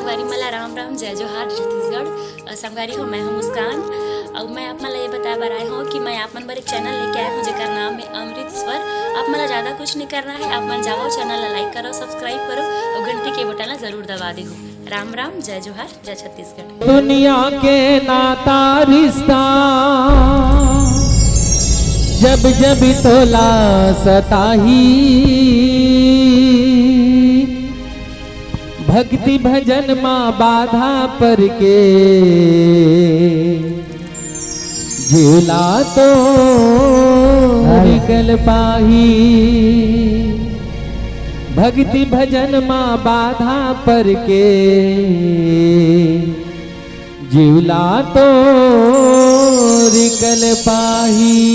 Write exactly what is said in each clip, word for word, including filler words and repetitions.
परिमला, राम राम, जय जोहार, छत्तीसगढ़। अ, संगवारी हो, मैं हूं मुस्कान। अउ मैं आप मन ला ये बताए बर आए हूं कि मैं आप मन बर एक चैनल लेके आए हूं, जेकर नाम है अमृत स्वर। आप मन ला ज्यादा कुछ नहीं करना है, आप मन जाओ, चैनल ला लाइक करो, सब्सक्राइब करो अउ घंटी के बटन ला जरूर दबा देहू। राम राम, जय जोहार, जय छत्तीसगढ़। दुनिया के नाता रिश्ता, जब जब तोला सताही, भक्ति भजन मा बाधा पर के, जिउला तो अरे। निकल पाही। भक्ति भजन मा बाधा पर के, जिउला तो निकल पाही।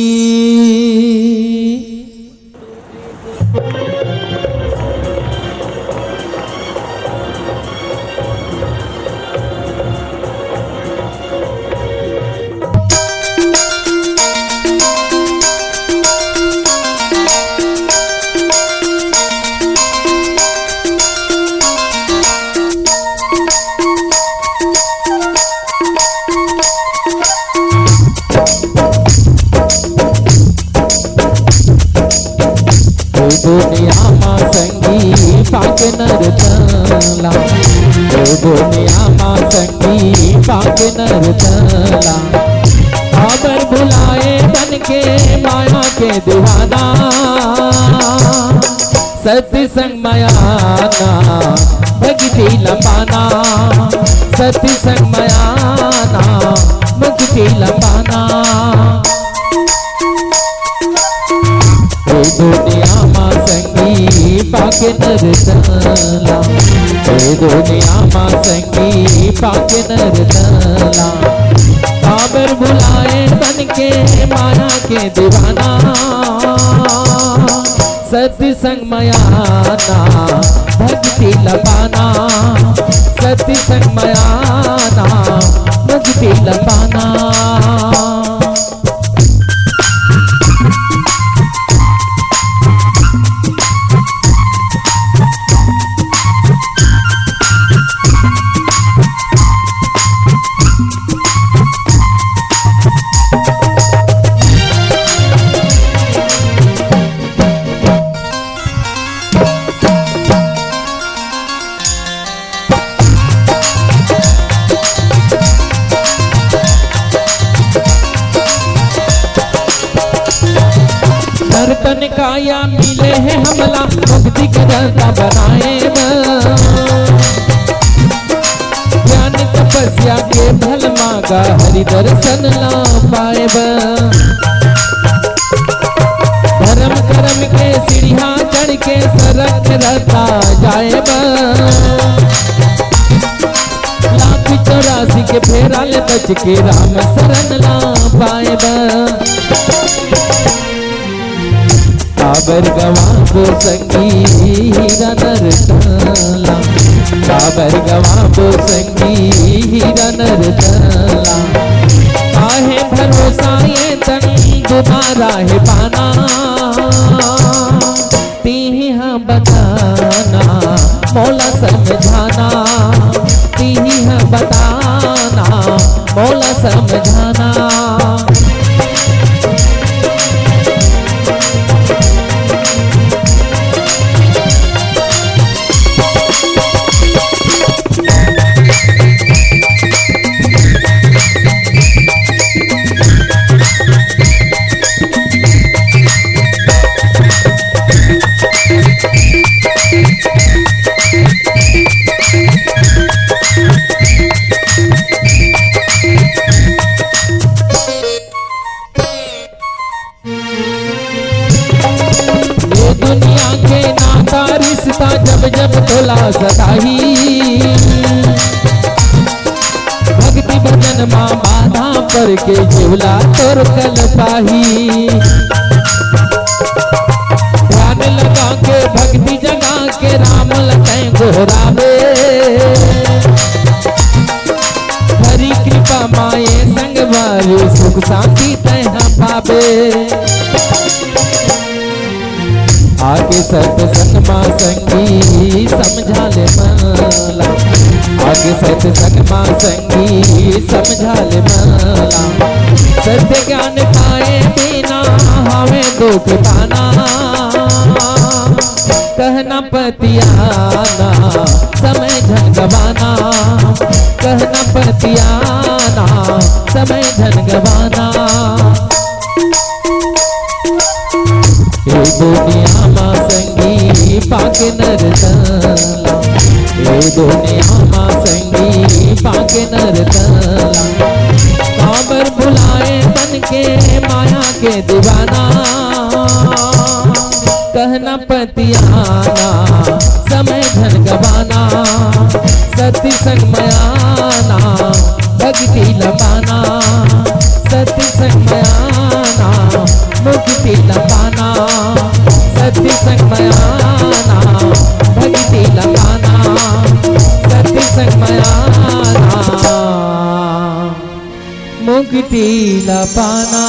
ओ दुनिया मा संगी पाके नर चला, ओ दुनिया मा संगी पाके नर चला। काबर भुलाए तन के माया के दीवाना, सत्संग माया ना भक्ति लपाना, सत्संग माया ना भक्ति लपाना। ए दुनिया मा संगी पाके नर चला, ए दुनिया मा संगी पाके नर चला। काबर भुलाए तन के माया के दीवाना, सत्संग माया ना भक्ति लपाना, सत्संग माया ना भक्ति लपाना। नर तन काया मिले हे हमला, मुक्ति के रस्ता बनाए बर। ज्ञान तपस्या के फल मांगा, हरि दर्शन ला पाए बर। धर्म कर्म के सीढ़िया चढ़ के सरग रता जाए बर। लाख चौरासी के फेरा ले बच के राम शरण ला पाए बर। काबर गवाबो संगी हीरा नर चला, काबर गवाबो संगी हीरा नर चला। आहे भरोसा ये तन दुबारा हे पाना, तिही ह बताना मोला समझाना, तिही ह बताना मोला समझाना। ये दुनिया के नाता रिश्ता जब जब तोला सताही, भक्ति भजन मा बाधा पर के जिउला तोर कल पाही। ध्यान लगा के भक्ति जगा के राम लखन गोहराबे। हरि कृपा माए संगवारी सुख शांति तैं ह पाबे। आगे सत्संग मा संगी समझा ले मन ला, आगे सत्संग मा संगी समझा ले मन ला। सत्य ज्ञान पाए बिना हवे दुख पाना। कहना पतियाना समय झन गवाना। कहना पतियाना समय झन गवाना। ए दुनिया मा संगी पाके नर तन ला। ए दुनिया मा संगी पाके नर तन ला। काबर भुलाए बन के माया के दीवाना। कहना पतियाना समय झन गवाना। सत्संग मा आना भक्ति ला पाना। सत्संग मा आना मुक्ति ला पाना। सत्संग मा आना भक्ति ला पाना। सत्संग मा आना मुक्ति ला पाना।